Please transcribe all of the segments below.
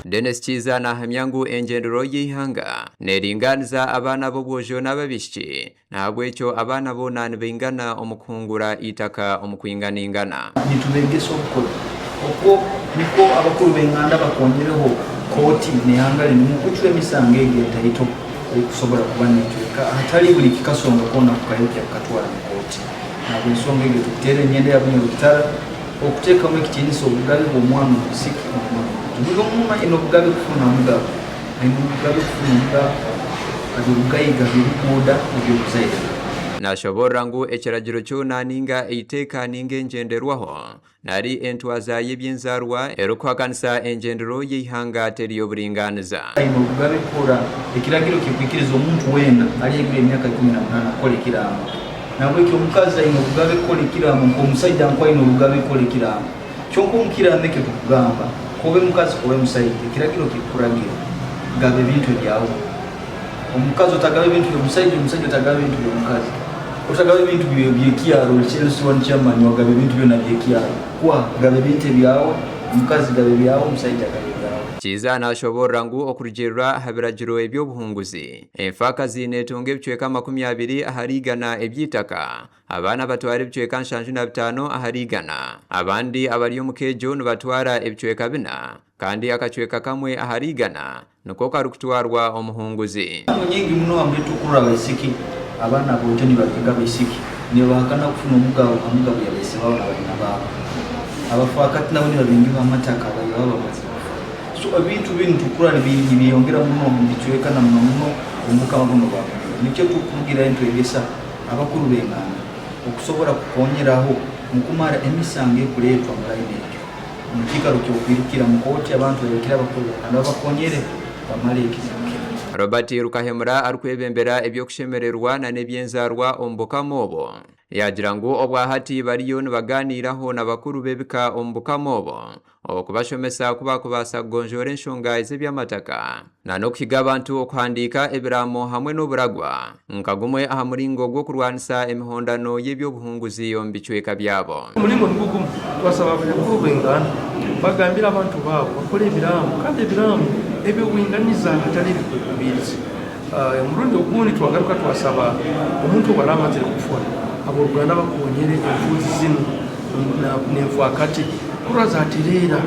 Denis Kiiza nahamya ngu engyendero y'eihanga neringaaniza abaana b'obwojo n'ababaishiki nahabwekyo abaana boona nibaingana omu kuhungura eitaka omu kwinganaingana. Nitubegesa obukuru okwo nukwo abakuru b'enganda bakonyereho kooti n'ihanga linu mukucwa emisango egi entaito ekusobora kuba necweka hatali buli kikasonga koona kukayokya kukatwara mu kooti. Nahabw'ensonga egyo tukuteera emyenda ya Bunyoro Kitara okutekamu ekitiinisa obugabe bw'omwana omwisiki n'omwana omuto. Buli omu aine obugabe kufuna omugabo, aine obugabe kufuna omugabo haby'obugaiga, haby'obuguuda n'eby'obuzaire. Nashoboorora ngu ekiragiro kyona ninga eiteeka ninga engyenderwaho nari entwaza y'eby'enzaarwa erikuhakanisa engyendero y'eihanga teri y'oburingaaniza. Aine obugabe kukora ekiragiro kirikwikiriza omuntu weena ari haiguru y'emyaka 18 kukora ekiraamo. Nahabwekyo omukazi aine obugabe kukora ekiraamo nk'omusaija nk'oku aine obugabe kukora ekiraamo. Kyonka omu kiraamo ekyo tukugamba, k'obe mukazi k'obe musaija, ekiragiro kirikukuragira, gaba ebintu ebyawe. Omukazi otagaba ebintu by'omusaija, omusaija otagaba ebintu by'omukazi. Otagaba ebintu by'ekyaro, ori LC1 chairman wagaba ebintu byona by'ekyaro. Kwa, gaba ebintu ebyawe, omukazi gaba ebyawe, omusaija gaba ebyawe. Kiiza nashoboorora ngu okurugiirira aha biragiro eby'obuhunguzi, enfaakazi neetunga ebicweka 20 ahari igana eby'eitaka, abaana batwara ebicweka 75 ahari igana, abandi abari omu keegyo nibatwara ebicweka bina kandi akacweka kamwe ahari igana niko karikutwarwa omuhunguzi. Entango nyingi muno hamwe tukurora abaisiki, abaana aboojo nibabenga abaisiki, nibabahakana kufuna omugabo ha mugabo ya baise baabo na banyina baabo. Abafaakati nabo nibabingibwa amataka baiba baba bamazire kufa. So ebintu binu tukurora nibyeyongera muno omu bicweka na muno muno omu bukama bunu obwa Bunyoro. Nikyo tukurugirayo nitwegesa abakuru b'enganda okusobora kukonyeraho mu kumara emisango ekuleetwa mu layini egyo. Omu kiikaro ky'okwirukira mu kooti abantu bairukire abakuru b'enganda babakonyere bamale ekizibu kinu. Robert Rukahemura arikwebembera eby'okushemererwa na n'eby'enzaarwa omu bukama obwo yaagira ngu obwahati bariyo nibagaaniiraho na bakuru b'ebika omu bukama obwo okubashomesa oku baakubaasa kugonjoora enshonga ez'eby'amataka na n'okuhiga abantu okuhandiika ebiraamo hamwe n'oburagwa nka gumwe aha muringo gw'okurwanisa emihondano y'eby'obuhunguzi omu bicweka byabo. Omuringo nigwo gumwe, twasaba abanyabukuru b'enganda bagambire abantu baabo bakole ebiraamo kandi ebiraamo eby'obwinganiza hatali ebikwekubiirize. Omurundi ogundi twagaruka twasaba omuntu obu araaba amazire kufa, ab'oruganda bakonyere enfuuzi zinu n'enfaakati kurora zatereera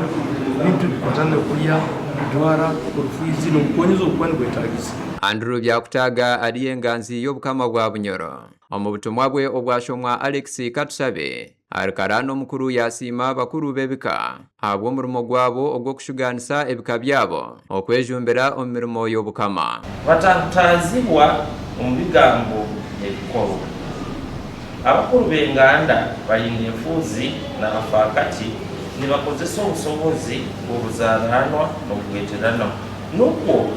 ebintu ebikwatana n'okulya, kujwara, orufiizi n'obukonyezi obukuba nibwetaagisa. Andrew Byakutaaga ari enganzi y'Obukama bwa Bunyoro. Omu butumwa bwe obwashomwa Alex Katusabe, Karani omukuru yaasiima abakuru b'ebika ahabw'omurimo gwabo ogw'okushugaanisa ebika byabo okwejumbira omu mirimo y'Obukama. Batahutaazibwa omu bigambo n'ebikorwa. Abakuru b'enganda balinda enfuuzi n'abafaakati nibakozesa obusobozi bw'obuzaranwa n'obugweterano nukwo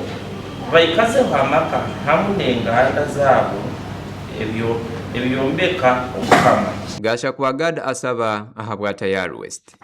baikazeho amaka hamu n'enganda zaabo ebyombeka Obukama. Gashakwa Gad asaba ahabwa Tayari West.